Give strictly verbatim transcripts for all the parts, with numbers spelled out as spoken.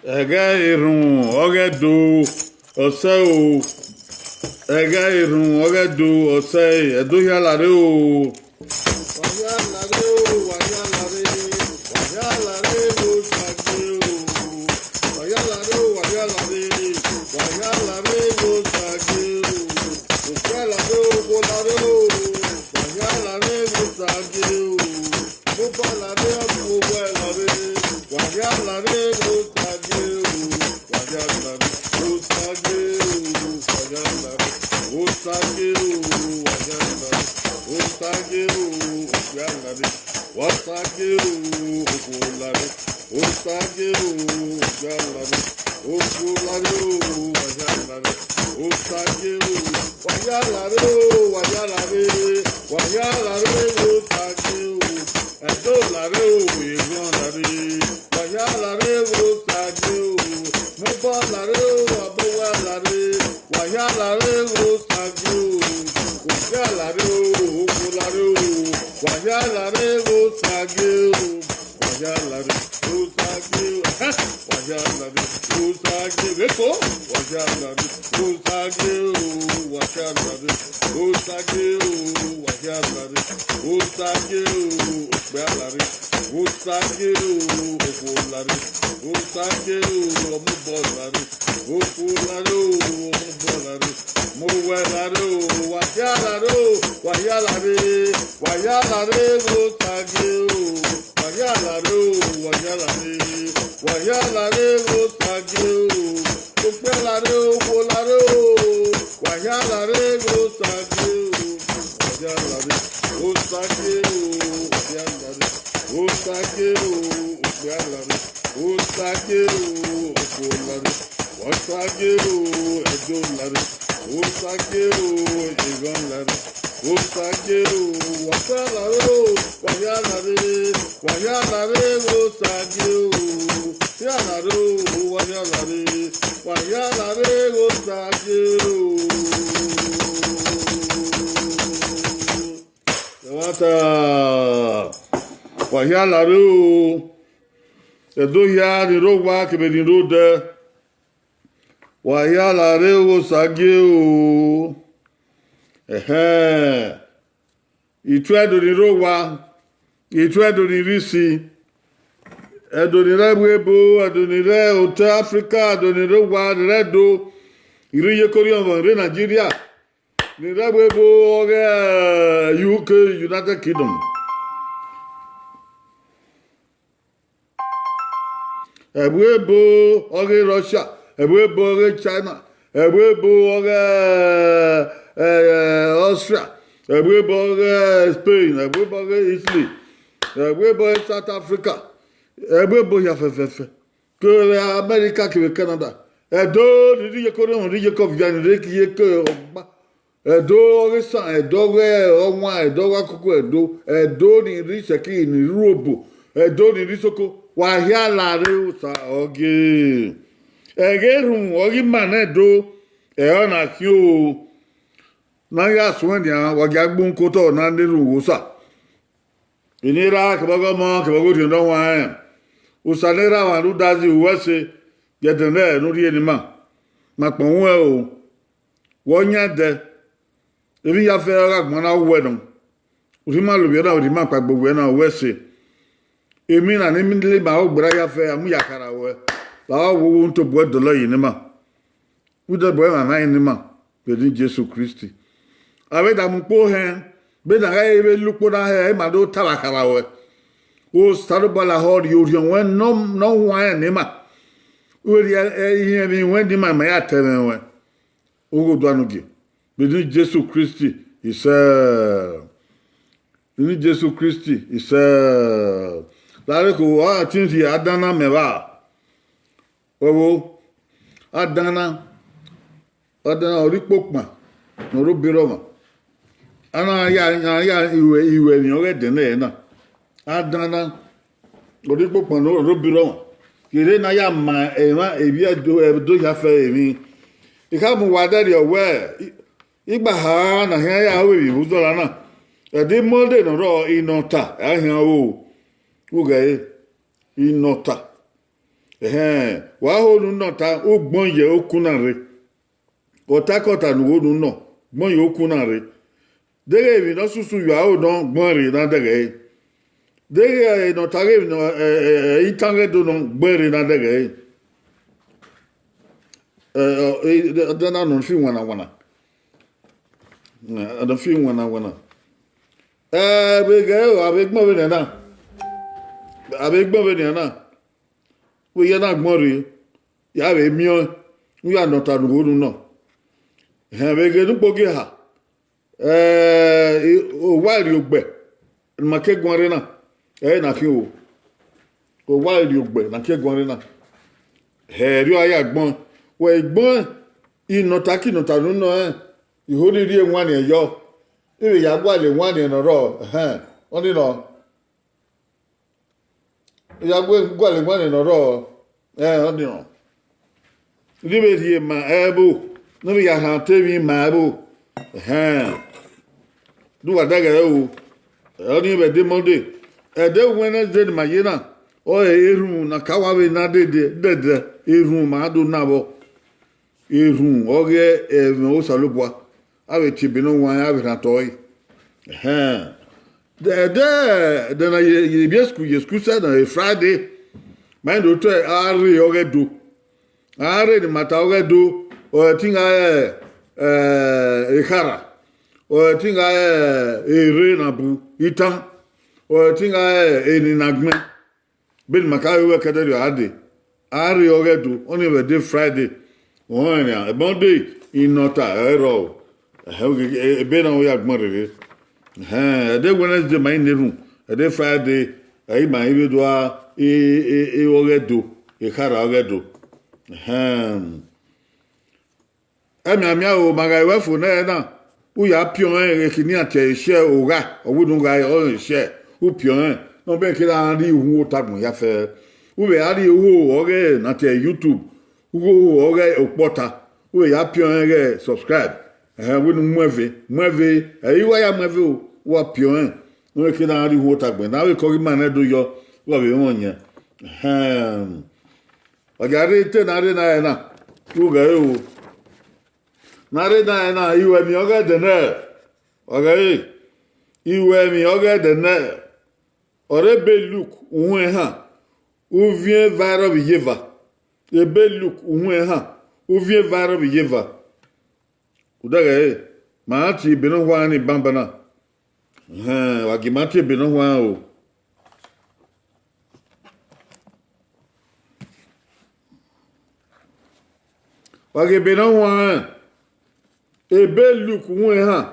Ẹghẹ erhunmwu ọghe Ẹdo, ọ sẹ o. Ẹghẹ erhunmwu ọghe Ẹdo, ọ sẹ, Ẹdo hia lare o. Wa hia lare o, wa hia lare, wa hia lare vbe Osagie o. Wa hia lare o, wa hia lare, wa hia lare vbe Osagie o. Okpia lare o, okhuo lare o, wa hia lare vbe Osagie o. Mobọ lare, ọmọ owẹ lare, wa hia lare vbe Osagie o, wa hia lare vbe Osagie o, wa hia lare vbe Osagie o, wa hia lare vbe Osagie o, okpia lare, Osagie o, okhuo lare, Osagie o, okpia lare, okhuo lare o, wa hia lare vbe Osagie o, wa hia lare o, wa hia lare, wa hia lare vbe Osagie o. Ẹdo lare o, Erhọn lare, wa hia lare vbe Osagie o. Mobọ lare o, Abọwa lare, wa hia lare vbe Osagie o. Okpia lare o, okhuo lare o, wa hia lare vbe Osagie o. Wa hia lare vbe Osagie o. Wa hia lare vbe Osagie o. Eko, wa hia lare vbe Osagie o. Wa hia lare vbe Osagie o. Wa hia lare vbe Osagie o. Okpia lare vbe Osagie o. Okhuo lare vbe Osagie o. Ọmọ obọ lare vbe Okhuo lare o, ọmọ obọ lare, ọmọ owẹ lare o, wa hia lare o, wa hia lare, wa hia lare vbe Osagie o, wa hia lare o, wa hia lare, wa hia lare vbe Osagie o, okpia lare o, okhuo lare o, wa hia lare vbe Osagie o, wa hia lare vbe Osagie o, wa hia lare vbe Osagie o, okpia lare. Osagie o, okhuo lare, Osagie o, Ẹdo lare, Osagie o, Erhọn lare, Osagie o, wa hia lare o, wa hia lare, wa hia lare vbe Osagie o, hia lare o, wa hia lare, wa hia lare vbe Osagie o. Ẹmwata, wa hia lare o. Ẹdo hia ni rre owa kevbe ni rre odẹ, wa hia lare vbe Osagie o. Ẹhẹn, itu Ẹdo ni rre owa, itu Ẹdo ni rre isi, Ẹdo ni rre ẹvbo ebo, Ẹdo ni rre otọ Africa, Ẹdo ni rre owa, ni rre Ẹdo, I rre iyeke Orhiọnmwẹ, I rre Nigeria, ni rre ẹvbo ebo ọghe U K, United Kingdom. Ẹvbo ebo ọghe Russia, ẹvbo ebo ọghe China, ẹvbo ebo ọghe, eh, Austria, ẹvbo ebo ọghe Spain, ẹvbo ebo ọghe Italy, ẹvbo ebo ọghe South Africa, ẹvbo ebo hia fẹfẹfẹ, kevbe America kevbe Canada. Ẹdo ni rre iyeke Orhiọnmwẹ, rre iyeke Ọvia, ni rre iyeke ọgba. Ẹdo ọghe esan, Ẹdo ọghe ọwan, Ẹdo ọghe akoko, Ẹdo, Ẹdo ni rre Isẹkiri, ni rre Urhobo, Ẹdo ni rre Isoko, wa hia lare Osagie. Ẹghẹ erhunmwu ọghe ima ne Ẹdo, ẹre ọna khian o. Ne a ya suẹn nian, wa gia gbe uhunmwu ke otọ ne a na erhunmwu ghe Osa. Eni erha kevbe ọghe ọmọ kevbe ọghe orhiọn ne ọ huanrẹn, Osa ne erha mwa rhunmwuda zẹ uwẹ ẹse, ye ẹdẹ nẹ ne u rhie ne ima, ma kpọnmwẹ uẹ o. Wẹ ọ yan ẹdẹ, emwi hia fẹ ọ gha gbọnna uwẹ nọ. U rhie ima lovbiẹ na, u rhie ima kpaegbe uwẹ na, uwẹ ẹse. Emwi na ne ima gberra hia fẹ, a mu ya khara ruẹ, vbe a gha wo uwu ne u tobọ ẹdọlọ yi ne ima. Vbe u tobọ ẹmwamwa yi ne ima, vbe eni Jesu Kristi. A vbe da mu ukpo hẹn, vbene a gha re vbe la ukpo na hẹ, ima do ta vbe khara ruẹ. Osanobua lahọ rhie orhiọn ruẹ ne ọ, ne ọ huanrẹn ne ima. Vberriọ, eh, irẹnmwi ruẹ ne ima ma ya ta ẹmwẹ ruẹ. Ugho dua ne u gie. Vbe eni Jesu Kristi, isẹ. Vbe eni Jesu Kristi, isẹ. Lare kho, a ti rhie adan na mẹ vba. Ọvbo, adan na, adan na, ọ rre ikpokpan ne ọ rre obọ erha ọmwa. A na ya, a na ya iruẹ, iruẹ emwi ọghe ẹdẹ nẹ na. Adan na, ọ rre ikpokpan ne ọ rre obọ erha ọmwa. Kherhe ne a ya ma emwa evbi Ẹdo, Ẹdo hia fẹ emwi. I khama uwa ẹdẹrriọ wẹẹ, I, igbaha ne a khian ya ru emwi vbe uzọla na, ẹdẹ Monday ne ọ rrọọ, Inọta, a khian ru. Ughẹre, Inọta. Ehẹn, wa ho ne u nọ ta, u gbọn ye okun na rre. Ọtakọta ne u ho ne u nọ, gbọn ye okun na rre. Deghẹ emwi ne ọ susu ye aro nọ, gbọn rre ne a dẹghẹ ẹre. Deghẹ ne ọ ta ghe emwi ne ọ, ẹ, ẹ, ẹ, itan ghẹ do nọ, gbọn rre ne a dẹghẹ ẹre. Ẹ, ọ, ẹ, ẹdẹ na nọ fi wanna wanna. Ẹ, ọ fi wanna wanna. Ẹ, vbe ghẹ ro, a vbe gbọn vbenian na. A vbe gbọn vbenian na. Vbe iye na gbọn rre, ya vbe miẹn ọẹn, u ya nọ ọta ne u ho ne u nọ. Ehẹn, vbe ghe ne ukpogiẹ ha, ẹ, owa rrie ogbẹ ne ima ke guan rre na, ẹre na khin o. Owa rrie ogbẹ ne a ke guan rre na, hẹ, erriọ a ya gbọn. Wẹ i gbọn, inọta ke inọta ne u nọ rẹn, I ho ni rhie ewanniẹn yọ, I vbe ya gualọ ewanniẹn ne ọ rrọọ, ehẹn, ọnii nọ. I ya gu gualọ ewanniẹn ne ọ rrọọ, ẹ, ọnii nọ. Ne I vbe rhie ma ẹvbo, ne I vbe ya rhan otọ emwi ma ẹvbo, ehẹn, de uwa dẹghẹ ẹre o. Ọnii vbe ẹdẹ Monday, ẹdẹ Wednesday ne ima ye na, ọre erhunmwu ne a ka wa vbe na dede, dẹdẹ, erhunmwu ma do na vbọ. Erhunmwu ọghe ẹmwẹ Osanobua, a vbe tie ebe ne ọ huanrẹn, a vbe rhan otọ ẹre. Ehẹn. Ẹdẹ, ẹdẹ ne a ye, ye, ye school, ye school sẹ na, e Friday, ma i do te a rre ọghe Ẹdo. A rre ne ima ta ọghe Ẹdo, ọ ẹtin gha re, ẹ, ekhara, ọ ẹtin gha re, ẹ, erre ne a bu itan, ọ ẹtin gha re, eni ne a gbẹn. Vbene ima ka ru ẹkẹdẹrriọ a dee, a rre ọghe Ẹdo, ọnii vbe ẹdẹ Friday, ọnrẹn nian, Monday, inọta ẹre rrọọ, ẹhẹn, ebe na ọ ya gbọn rere. Ehẹn, ẹdẹ Wednesday ma i na erhunmwu, ẹdẹ Friday, ẹ i ma i vbe do a, e, e, e ọghe Ẹdo, ekhara ọghe Ẹdo. Ehẹn. Ẹmianmian o, ma gha ru ẹfo nẹ na, u ya piọn rẹn, ekene iran tie ẹre share, ogha, ọ wẹ ne u gha re share, u piọn rẹn, ne ọ bẹn kherhe a rhie uhunmwu ota agbọn hia fẹẹrẹ. U vbe a rhie uhoho ọghe ne a tie ẹre YouTube, uhoho ọghe okpọta, u vbe ya piọn rẹn ghẹ subscribe, ẹhẹn, wẹ ne u muẹn ve, muẹn ve, ẹ i wa ya muẹn ve o, wa piọn rẹn, ne ọ bẹn kherhe a rhie uhunmwu ota agbọn, ne avbe ekọghe ima nẹ do yọ, wa vbe mwẹ ọyẹn. Ehẹn. Wa gia rre te ne a rre na ẹre na, u ghẹ re o. Ne a rre na ẹre na, iruẹmwi ọghe ẹdẹ nẹ, wa ghẹ re, iruẹmwi ọghe ẹdẹ nẹ, ọre ebe Luk uhunmwu ehan, uviẹn eva ẹrọ vbe iyeva. Ebe Luk uhunmwu ehan, uviẹn eva ẹrọ vbe iyeva. Udẹghẹ ẹre, ma rhan tie ebe ne ọ huanrẹn ni banbanna. Ehẹn, wa gie ima tie ebe ne ọ huanrẹn o. Wa ghe ebe ne ọ huanrẹn, ebe Luk uhunmwu ehan,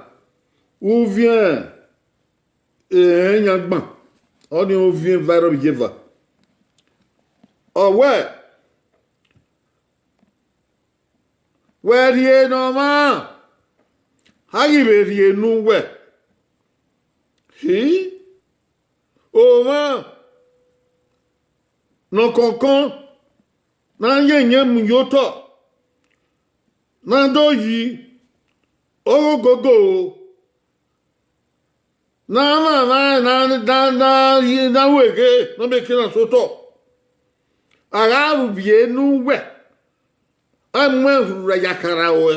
uviẹn eyangbọn, ọnii uviẹn eva ẹrọ vbe iyeva. Ọ wẹẹ, wẹ rhie ne ọmwa, a ghi vbe rhie ne uwẹ. Hi, ọmwa nọkọnkọn ne a yẹnyẹn mu ye otọ, ne a do yi oghogogo, ne a mwamwa, ne a, ne a, ne a, ne a ru eghe, ne ọ miẹn ekiran sẹ otọ, a gha ru vbiẹ ne uwẹ, a mu ẹn rhurhu ya kharha ruẹ.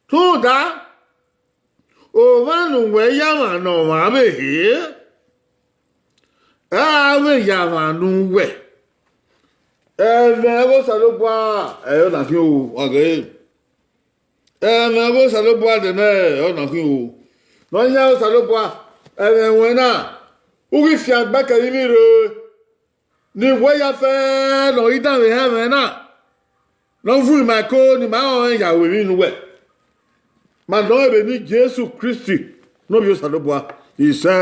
Rhunmwuda, ọmwa ne uwẹ ya mwa ne ọmwa vbe he, a vbe ya mwa ne uwẹ. Ẹmwẹ ọghe Osanobua, ẹre ọna khin o, wa ghe. Ẹmwẹ ọghe Osanobua dẹ nẹ, ẹre ọna khin o. Nọyan Osanobua, ẹmwẹ ruẹn na, u ghi fiangbe kevbe ivbi rre, ne uwẹ ya fẹ ne ọ i danmwehọ ẹmwẹ na, ne ọ vu ima ẹko, ne ima rẹn ọnrẹn ya ru emwi ne uwẹ. Ma nọ ebe ne Jesu Kristi ne Ovbi Osanobua, isẹ,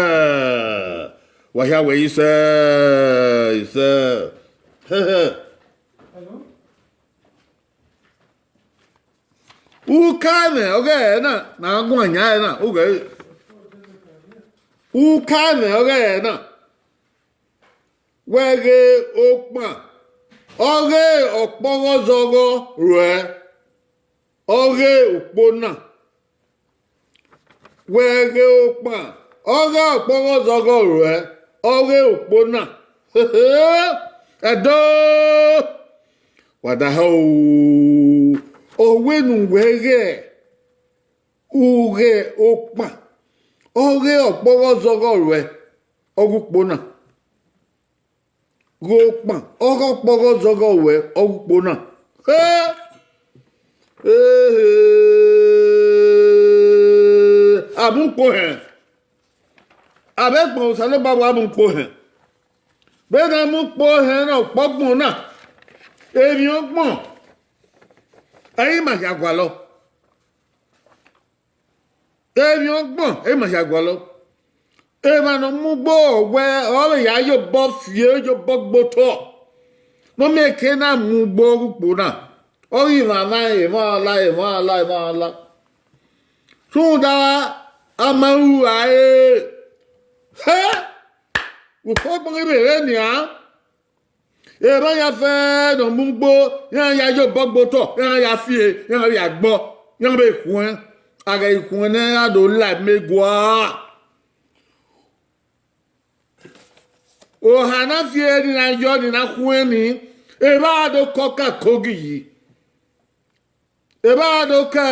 wa hia wẹ isẹ, isẹ. Uka ẹmwẹ ọghe ẹre na, ne a guan yan ẹre na, ughẹ, uka ẹmwẹ ọghe ẹre na, wẹ ghe okpan ọghe ọkpọghọ zọghọ ruẹ, ọghe ukpo na. Wẹ ghe okpan ọghe ọkpọghọ zọghọ ruẹ, ọghe ukpo na. Ẹdo, wa da ha o, ọ wẹ ne uwẹ ghẹ, u ghẹ okpan, ọ ghẹ ọkpọghọ zọghọ ruẹ, ọ ghe ukpo na. Ghe okpan, ọ ghẹ ọkpọghọ zọghọ ruẹ, ọ ghe ukpo na. He! Ehe! A mu ukpo hẹn. A vbe gbọn Osanobua wa mu ukpo hẹn. Vbene a mu ukpo hẹn ne ọkpọgbọn na, emwi ọgbọn, ẹre ima hia gualọ. Emwi ọgbọn, ẹre ima hia gualọ. Emwa ne ọ mu ugbo wẹ, ọ vbe ya ye obọ fi, ye obọ gbe otọ. Ne ọ miẹn ke na mu ugbo ghe ukpo na. Ọ ghi mwa na, emwa la, emwa la, emwa la. Rhunmwuda a ma ru ua re. He! Ukpọgbọn ghi vbe rre nian. Emwa ya fẹ ne ọ mu ugbo, iran ya ye obọ gbe otọ, iran ya fie, iran vbe ya gbọ, iran vbe khuẹn. A ghẹ i khuẹn nẹ, iran do la ẹmẹ gua. Oha na fie ni na yọ ni na khuẹn ni, evba do kọ ka kogi yi. Evba do ke,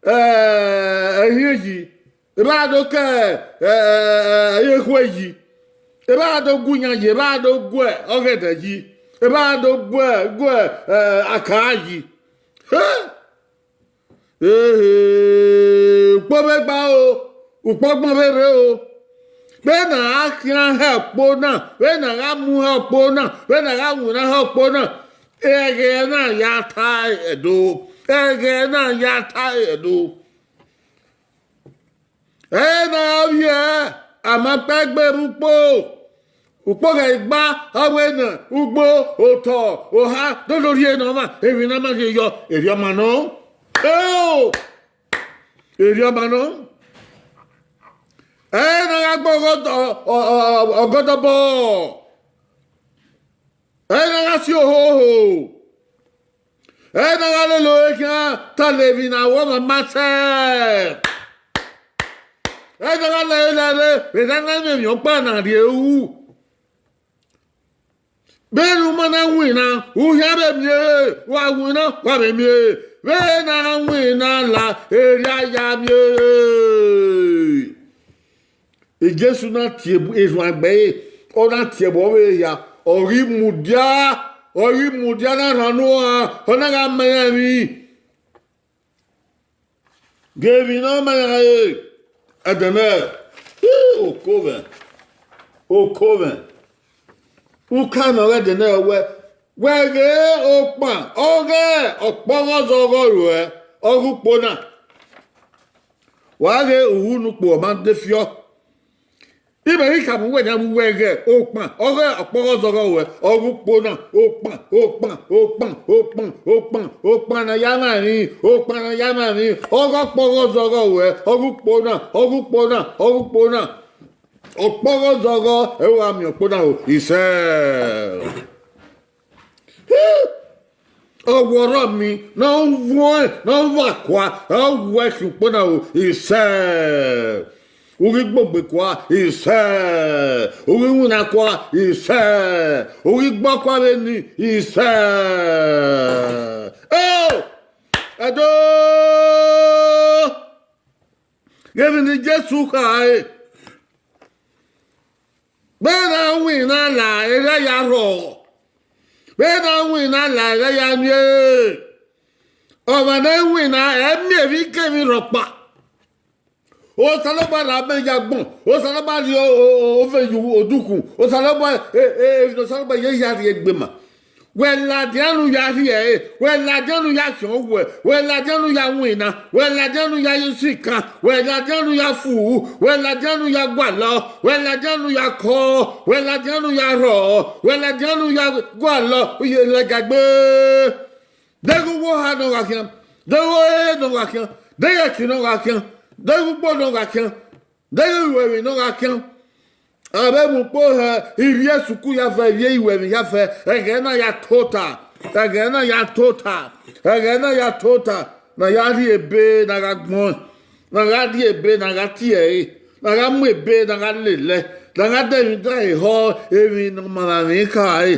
eh, ehiẹn yi, evba do ke, eh, ekhue yi, evba do gu iyan yi, evba do gu ọghẹdẹ yi, evba do gu, gu, eh, aka yi. He! Ehe, ukpo vbe gba o, ukpọgbọn vbe rre o. Vbene a gha khian hẹ ukpo na, vbene a gha mu hẹ ukpo na, vbene a gha winna hẹ ukpo na, ẹghẹ na ya ta ẹdo, ẹghẹ na ya ta ẹdo. Ẹre na gha viẹ, a ma kpẹ gbe vbe ukpo. Ukpo ghẹ gba, ọ wẹ ne ugbo, otọ, oha, dodo rhie ne ọmwa, emwi ne a ma rhie yọ, erriọ ma nọ. Eo! Erriọ ma nọ. Ẹre na gha gbe ọgọdọ-, ọ-, ọ-, ọ-, ọgọdọbọ. Ẹre na gha si ohoho. Ẹre na gha lele ore khian ta lele emwi ne a wẹ ọmwa ma sẹ. Ẹre na gha lele lele vbe ne a na miẹn emwi ọkpa na rhie ru. Vbene u ma na winna, u khian vbe miẹn, wa winna, wa vbe miẹn. Vbene a winna la, erriọ a ya miẹn. Jesu na tie erhuanegbe ẹre, ọ na tie ẹvbo ọvbehe hia, ọ ghi mudia, ọ ghi mudia na rhan unu, ọ na gha ma iran emwi. Gie emwi ne ọ ma iran re, ẹdẹ nẹ, okomwẹ, okomwẹ. Uka nọ ghẹ dẹ nẹ wẹ, wẹ ghe okpan ọghe ọkpọghọ zọghọ ruẹ, ọ ghe ukpo na. Wa ghe uwu ne ukpo ọ ma de fiọ. Imẹ ghi khama uwẹ nian vbe uwẹ ghẹ okpan ọghe ọkpọghọ zọghọ ruẹ, ọ ghe ukpo na, okpan, okpan, okpan, okpan, okpan, okpan ne a ya na emwi, okpan ne a ya na emwi, ọghe ọkpọghọ zọghọ ruẹ, ọ ghe ukpo na, ọ ghe ukpo na, ọ ghe ukpo na. Ọkpọghọ zọghọ, ẹ wa miẹn ọkpo na ho, isẹ. Ọwọrọ mi, ne ọ vuẹn, ne ọ vwa kua, ọ wẹ khian ukpo na ho, isẹ. U ghi gbogbe kua, isẹ. U ghi winna kua, isẹ. U ghi gbe ọkua vbe ni, isẹ. Eo! Ẹdo! Ghe emwi ne Jesu khare. Vbene a winna la, erha ya rhọ. Vbene a winna la, erha ya miẹn. Ọmwa ne winna, ẹ miẹn emwikemwi rhọkpa. Osanobua la amẹ ya gbọn, Osanobua rhie o-, o-, o-, ove ye odukhun, Osanobua, e-, e-, emwi ne Osanobua ye ya rhie egbe ma. Wẹ ladian ne u ya rhie ẹre, wẹ ladian ne u ya khian owẹ, wẹ ladian ne u ya winna, wẹ ladian ne u ya ye usikan, wẹ ladian ne u ya fu, wẹ ladian ne u ya gualọ, wẹ ladian ne u ya kọ, wẹ ladian ne u ya rhọ, wẹ ladian ne u ya gualọ, u ye lẹga egbe. Deghẹ uwu oha ne ọ gha khian, deghẹ ore ne ọ gha khian, deghẹ ẹki ne ọ gha khian, deghẹ ugbo ne ọ gha khian, deghẹ iruẹmwi ne ọ gha khian. A vbe mu ukpo hẹ ivbi esuku ya fẹ, ivbi iruẹmwi ya fẹ, ẹghẹ na ya tota, ẹghẹ na ya tota, ẹghẹ na ya tota, ne a ya rhie ebe ne a gha gbọẹn, ne a gha rhie ebe ne a gha tie ẹre, ne a gha mu ebe ne a gha lelẹ, ne a gha dẹ emwi da ehọ emwi ne ọ ma mwamwa khare.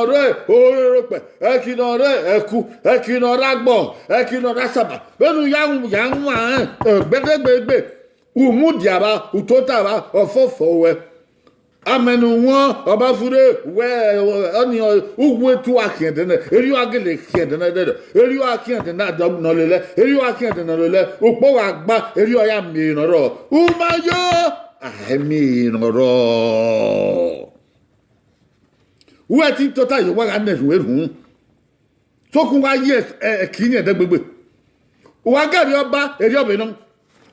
ọ rre Orerokpẹ, ẹki ne ọ rre Ẹku, ẹki ne ọ rre Agbọ, ẹki ne ọ rre Asaba. Vbene u ya wu, ya wu rẹn, egbedegbegbe, u mudia vba, u tota vba, ọfọfọ ruẹ. Amẹ ne u wọn, ọ ma furre wẹ, ọnii, uwu etu a khian ẹdẹ nẹ, erriọ a gele khian ẹdẹ nẹ dẹdẹ, erriọ a khian ẹdẹ na da ne ọ lelẹ, erriọ a khian ẹdẹ ne ọ lelẹ, ukpo gha gba, erriọ ya miẹn ehe ne ọ rrọọ. U ma yo, a i miẹn ehe ne ọ rrọọ. Uwẹ te tota ye, wa gha nẹ erhunmwu erhunmwu. Sokpan u gha ye ẹki ni ẹdẹgbegbe. U gha gẹrriọ ba, erriọ vbe nọ.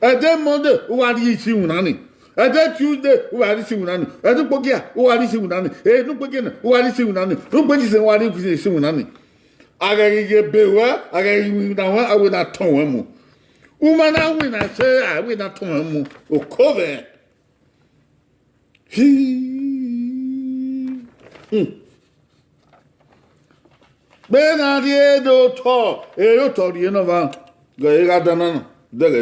Ẹdẹ Monday, u gha rhie isi iwinna ni. Ẹdẹ Tuesday, u gha rhie isi iwinna ni. Ẹdẹ ukpogia, u gha rhie isi iwinna ni. Ẹdẹ ukpogiẹnnẹ, u gha rhie isi iwinna ni. Ẹdẹ ukpogiẹnnẹ, u gha rhie isi iwinna ni. A ghẹ ghi ye ebe ruẹ, a ghẹ ghi winna ruẹ, a wẹ na tọn ruẹ mu. U ma na winna ẹse, a wẹ na tọn ruẹ mu. Oko vẹ. Hi. Hmm. Vbene a rhie ne otọ, ere otọ rhie nọ va, ghẹ gha danna na, dẹghẹ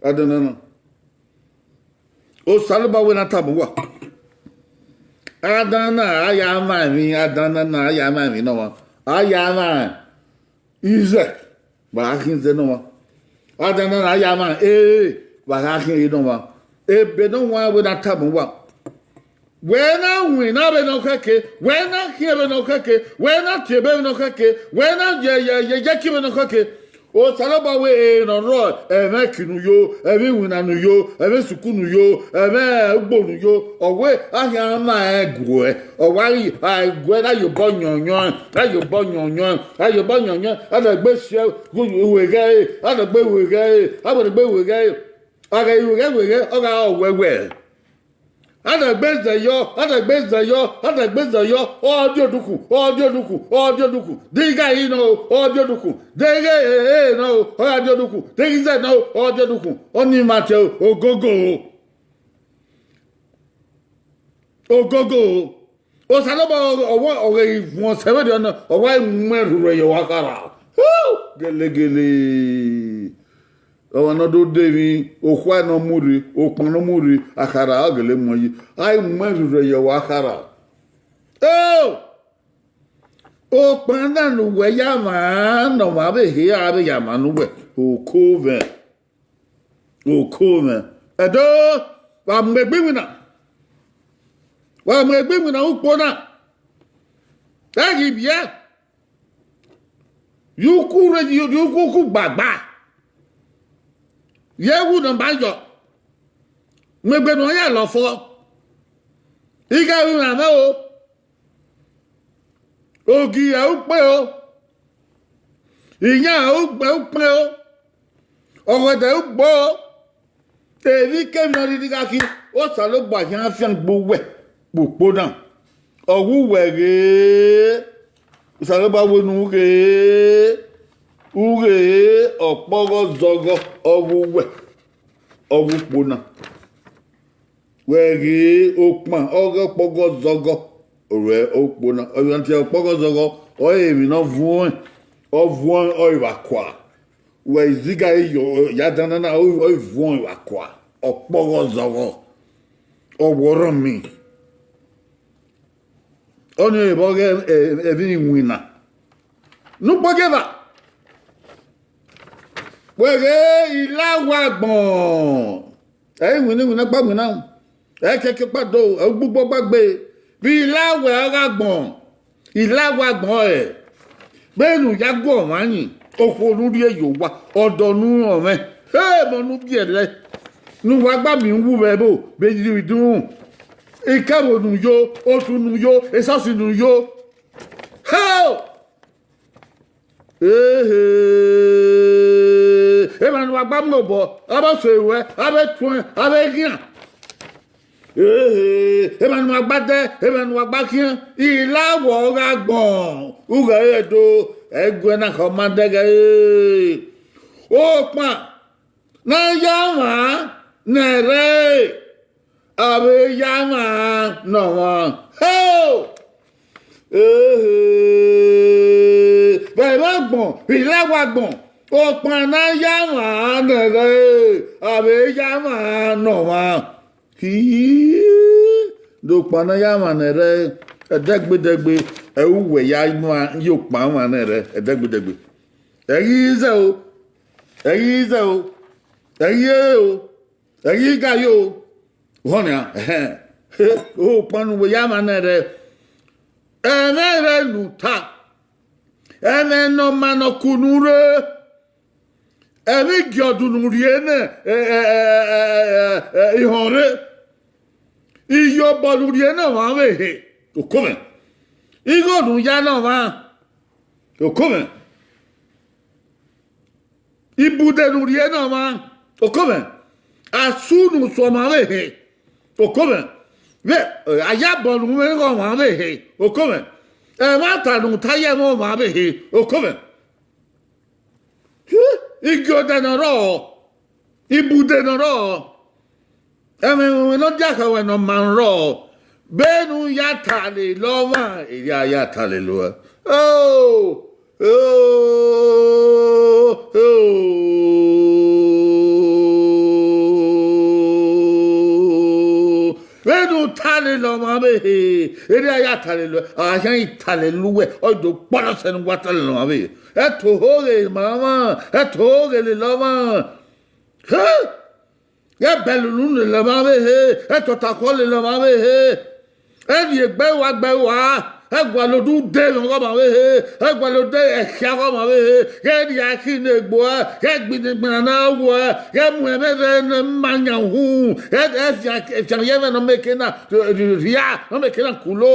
gha danna na. Osanobua wẹ ne a tama uwa. Adan na, a ya mwa emwi, adan na, a ya mwa emwi ne ọmwa. A ya mwa izẹ, wa gha khian izẹ ne ọmwa. Adan na, a ya mwa ere, wa gha khian ere ne ọmwa. Ebe ne ọmwa wẹ ne a tama uwa. Wẹ na winna vbene ọ khẹke, wẹ na khian vbene ọ khẹke, wẹ na tie ebe vbene ọ khẹke, wẹ na ye, ye, ye, ye ki vbene ọ khẹke. Osanobua wẹ ere ne ọ rrọọ, ẹmwẹ ẹki ne u yo, ẹmwẹ iwinna ne u yo, ẹmwẹ sukuu ne u yo, ẹmwẹ ugbo ne u yo, ọ wẹ a khian ma rẹn guẹ, ọ wa ghi a guẹ na ye obọ yọnyọn, na ye obọ yọnyọn, na ye obọ yọnyọn, a na gbe si ẹre, a na gbe wẹ ghẹ ẹre, a na gbe wẹ ghẹ ẹre, a ghẹ i wẹ ghẹ wẹ ghẹ, ọ gha rọ wẹwẹ. A na gbe zẹ yọ, a na gbe zẹ yọ, a na gbe zẹ yọ, ọ di odukhun, ọ di odukhun, ọ di odukhun. De igho ẹre nọ o, ọ di odukhun. De igho ẹre nọ o, ọ gha di odukhun. De igho izẹ nọ o, ọ di odukhun. Ọnii ma tie ogogo o. Ogogo o. Osanobua ọ wa, ọ ghe vuọn sẹ vberriọ nọ, ọ wa mu ẹn rhurhu ye ọvbakharha. Gelegele. Ọmwa ne ọ do de emwi, okhua ne ọ mu rre, okpan ne ọ mu rre, akharha ọ gele muẹn yi. A i mu ẹn rhurhu ye ọvbakharha. O! Okpan na ne uwẹ ya mwa ne ọmwa vbe he a vbe ya mwa ne uwẹ, oko mwẹ. Oko mwẹ. Ẹdo, wa mu egbe iwinna. Wa mu egbe iwinna ukpo na. Ẹ ghi viẹ. Ye uku rre, ye uku, uku gbagba. Ye ẹwu ne ọ ma yọ. Mu egbe ne ọ ya lọ fọ. I gha ru iran mwẹ o. Ogie ukpe o. Iyan ukpe ukpe o. Ọghuẹdẹ ugbo o. Emwikemwi ne ọ rhirhi gha khin, Osanobua khian fian gbe uwẹ vbe ukpo na. Ọ wu uwẹ ghe, Osanobua wẹ ne u ghe, u ghe ọkpọghọ zọghọ, ọ wu uwẹ, ọ wu ukpo na. Wẹ ghe okpan ọghe ọkpọghọ zọghọ, ọ ru ukpo na. Ọ yan tie ọkpọghọ zọghọ, ọ re emwi ne ọ vuọn, ọ vuọn ọre vbe akua. Wẹ iziga yọ, ya dan na na, ọ, ọ vuọn vbe akua. Ọkpọghọ zọghọ, ọ wọrọ mi. Ọnii vbe ọghe, e, emwi iwinna. Ne ukpo gie eva. Wẹ ghe, I la uwa agbọn. Ẹ i winna iwinna gba winna. Ẹ i kẹkẹ ọkpa do, ẹ i gbugbo gba gbe. Vbe I la uwẹ ọghe agbọn. I la uwa agbọn ẹre. Vbene u ya gu ọmwa yin, okhuo ne u rhie ye owa, ọdọ ne u rọnmwẹ, emọ ne u biẹlẹ, ne uwa gba miẹn uwu vbe ẹvbo, vbe ye idunmwu, ikẹvbo ne u yo, otu ne u yo, esọsi ne u yo. Hell! Ehe! Emwa ne uwa gba mu obọ, avbe ọse ruẹ, avbe etuẹn, avbe eghian. Ehe! Emwa ne uwa gba dẹ, emwa ne uwa gba khian, I la uwẹ ọghe agbọn, ughẹ ẹre do, ẹguẹ na khọ ma dẹghẹ re. Okpan ne a ya mwa ne ẹrrẹe, a vbe ya mwa ne ọmwa. Hell! Ehe! Vbe ẹmwẹ agbọn, vbe I la uwa agbọn, okpan ne a ya mwa ne ẹrrẹe, a vbe ya mwa ne ọmwa. Hii! De okpan ne a ya mwa ne ẹrrẹe, ẹdẹgbẹdẹgbe, ẹ i ru uwẹ ya mwa ye okpan mwa ne ẹrrẹe, ẹdẹgbẹdẹgbe. Ẹ i ghi zẹ o, ẹ i ghi zẹ o, ẹ i ghi re o. Ẹ i ghi ga yo, họn nian, ẹhẹn. Okpan ne uwẹ ya mwa ne ẹrrẹe, ẹmwẹ rẹ ne u ta, ẹmwẹ ne ọ ma ne ọ kunu rre, ẹmwẹ igiọdu ne u rhie ne, ẹ, ẹ, ẹ, ẹ, ẹ, ẹ, ihọn rre, iyobọ ne u rhie ne ọmwa vbe he, oko mwẹ, igho ne u ya ne ọmwa, oko mwẹ. Ibude ne u rhie ne ọmwa, oko mwẹ. Asu ne u sẹ ọmwa vbe he, oko mwẹ. Vbe, eh, ayabọ ne u mwẹ ghe ọmwa vbe he, oko mwẹ. Ẹmwata ne u ta ye ẹmwẹ ọmwa vbe he, oko mwẹ. Igiodẹ ne ọ rrọọ, ibude ne ọ rrọọ. Ẹmwẹ ne ọ diakhẹ ruẹ ne ọ ma rrọọ, vbene u ya ta lele ọmwa, erriọ a ya ta lele uẹ. O, o, o. Talele ọmwa vbe he, erriọ a ya talele, a khian i talele uwẹ, ọ do kpọlọ sẹ ne uwa talele ọmwa vbe he. Ẹto ho ghe ma mwa, ẹto ho ghe lele ọmwa. He! Ghẹ bẹlẹ unu lele ọmwa vbe he, ẹto ọtakhọ lele ọmwa vbe he. Ẹni egbe wa gbe wa, ẹ gualọ odẹ mwẹ ọghe ọmwa vbe he, ẹ gualọ odẹ ẹkhia ọghe ọmwa vbe he, ghẹ rhie ẹkhi ne egbe ẹe, ghẹ gbinna igbinna ne ọ wu ẹe, ghẹ mu ẹmwẹ rẹ ne ma yan uhunmwu, ghẹ fian ye ẹmwẹ ne ọ mieke na rhia, ne ọ mieke na kulo.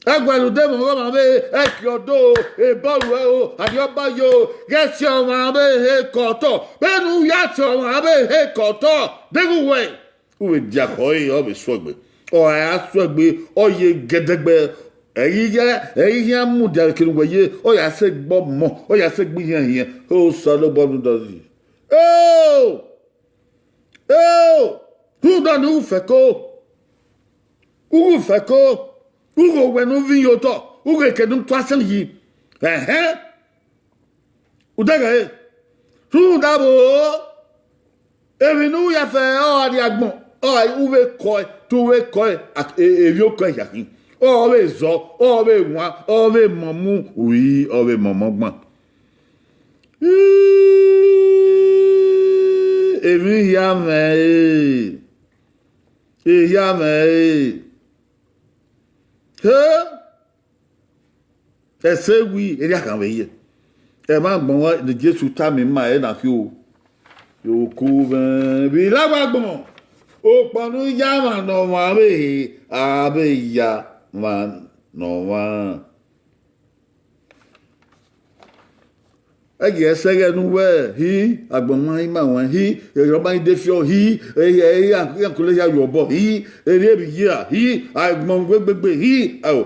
Ẹ gualọ odẹ mwẹ ọghe ọmwa vbe he, ẹki ọdọ o, ebọru ẹre o, arriọba yo, ghẹ si ọmwa vbe he ke otọ, vbene u ya si ọmwa vbe he ke otọ, deghẹ uwẹ, u vbe dia khẹ ọre, ọ vbe suẹgbe. Ọ ra suẹgbe, ọ ye gẹdẹgbẹ, ẹ i ghi khian mudia vbe kene uwẹ ye, ọ ya sẹ egbe ọmọ, ọ ya sẹ egbe ihiẹnhiẹn, Osanobua rhunmwuda zẹ. Eo! Eo! Rhunmwuda ne u fẹko, u ghi fẹko, u ghe owẹ ne u viọ ye otọ, u ghe eke ne u tu asọn yi. Ẹhẹn. Udeghẹ, rhunmwuda vbo, emwi ne u ya fẹ, ọ gha rrie agbọn, ọ gha, u vbe kọe, te u vbe kọe, a- e- emwi okọe hia khin. Ọ vbe zọ, ọ vbe wan, ọ vbe mọmọ uri, ọ vbe mọmọ ọgban. Emwi hia mwẹ e, ehia mwẹ e. He! Ẹse wi, erriọ akhan vbe ye. Ẹmwẹ agbọn ne Jesu tama ima ẹre na khin o. Oku mwẹ vbe ilagha agbọn, okpọn ne u ya mwa ne ọmwa vbe he, a vbe ya mwa ne ọmwa. Ẹghẹ ẹsẹghẹ ne uwẹ hi, agbọn ma ima ruẹn hi, erriọ ma i de fiọ hi, iran kule hia ye obọ hi, erriọ vbe iyara hi, agbọn wegbe gbegbe hi, ao.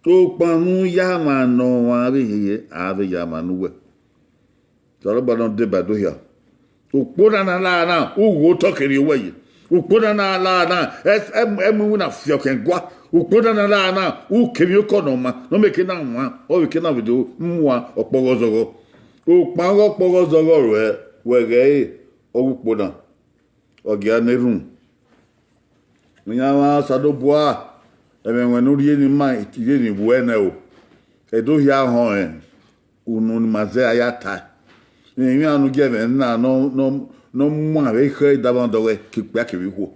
Okpọn ne u ya mwa ne ọmwa vbe he, a vbe ya mwa ne uwẹ. Osanobua ne ọ deba do hia. Ukpo na na la na, u ghe otọ ke rrie owẹ ye. Ukpo na na la na, ẹ mu iwinna fiọ khian gua. Ukpo na na la na, u ke emwi okọ ne ọ ma, ne ọ mieke na wan, ọ vbe ke na vbe do mu ọkpọghe ọzọghọ. Okpọn ọghe ọkpọghe ọzọghọ ruẹ, wẹ ghẹ re, ọ ghe ukpo na. Ọ gia na erhunmwu. Iran mwa Osanobua, ẹmwẹ ruẹn ne u rhie ne ima, rhie ne I wẹ nẹ o. Ẹdo hia họẹn, unu ne ima zẹ a ya tae. Emwi iran ne u gie ẹmwẹ na ne ọ, ne ọ, ne ọ mu avbe ekhọe idamwadẹ ọghọe ke ikpia kevbe ikhuo.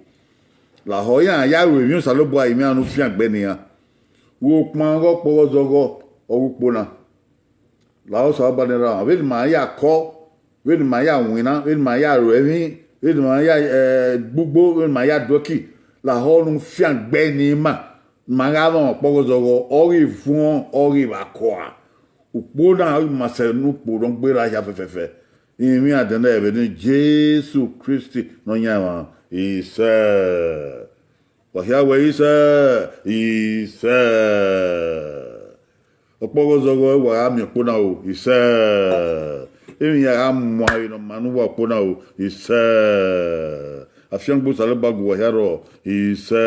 Lahọ iran ya ru emwi Osanobua, emwi iran ne u fiangbe ne iran. Vbe okpọn ọghe ọkpọghe ọzọghọ, ọ ghe ukpo na. Lahọ Osanobua ne erha mwa, vbene ima ya kọ, vbene ima ya winna, vbene ima ya ru ẹmwẹ, vbene ima ya, eh, gbugbo, vbene ima ya duẹki, lahọ ne u fiangbe ne ima, ne ima gha mwẹ ọkpọghe ọzọghọ, ọ ghi vuọn, ọ ghi vba kua. Ukpo na ọ ghi ma sẹ ne ukpo ne ọ gberra hia fẹfẹfẹ. Emwi iran dẹnẹ vbe ne Jesu Kristi Nọyaẹnmwa, isẹ. Wa hia wẹ, isẹ, isẹ. Ọkpọghe ọzọghọ, wa gha miẹn ukpo na o, isẹ. Emwi iran gha muan vbe ne ọ ma ne uwa ukpo na o, isẹ. Afiangbe Osanobua gu uwa hia rrọọ, isẹ.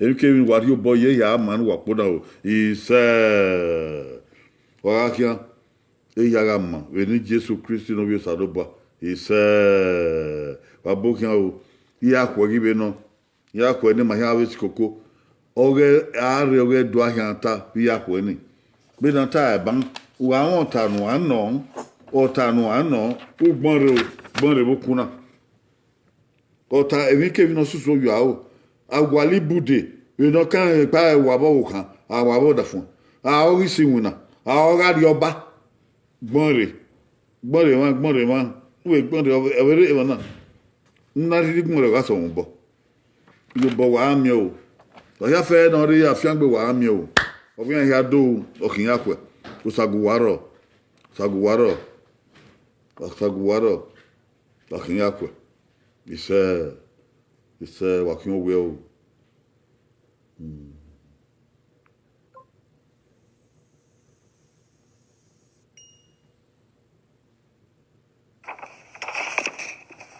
Emwikemwi ne uwa rhie obọ ye, ehia gha ma ne uwa ukpo na o, isẹ. Wa gha khian, ehia gha ma vbe ne Jesu Kristi ne Ovbi Osanobua, isẹ. Wa bo khian o, I ya khuẹ ghi vbe nọ, I ya khuẹ ne ima khian vbe si koko. Ọghe a rre ọghe Ẹdo a khian ta vbe I ya khuẹ ni. Vbene a ta ẹban, u gha mwẹ ọta ne uwa nọ, ọta ne uwa nọ, ugbẹn rre, ugbẹn rre vbe okun na. Ọta emwikemwi ne ọ susu oyo aro, a gualọ ibude vbene ọ kan rẹn ekpa ẹre wa vbe ọvbokhan, a wa vbe ọdafẹn, a ghi si iwinna, a gha rrie ọba. Gbọnrẹn, gbọnrẹn emwa, gbọnrẹn emwa, uwẹ gbọnrẹn, ọ vbe rre emwa na, ne a rhirhi gbọnrẹn gha sẹ mwẹ obọ. Iyobọ wa gha miẹn o, ọ hia fẹ ne ọ rre afiangbe wa gha miẹn o, ọ vbe iran hia do, ọ khian iran khuẹ, Osagu wa rrọọ, Osagu wa rrọọ, Osagu wa rrọọ, ọ khian iran khuẹ, isẹ, isẹ wa khian owiẹ o.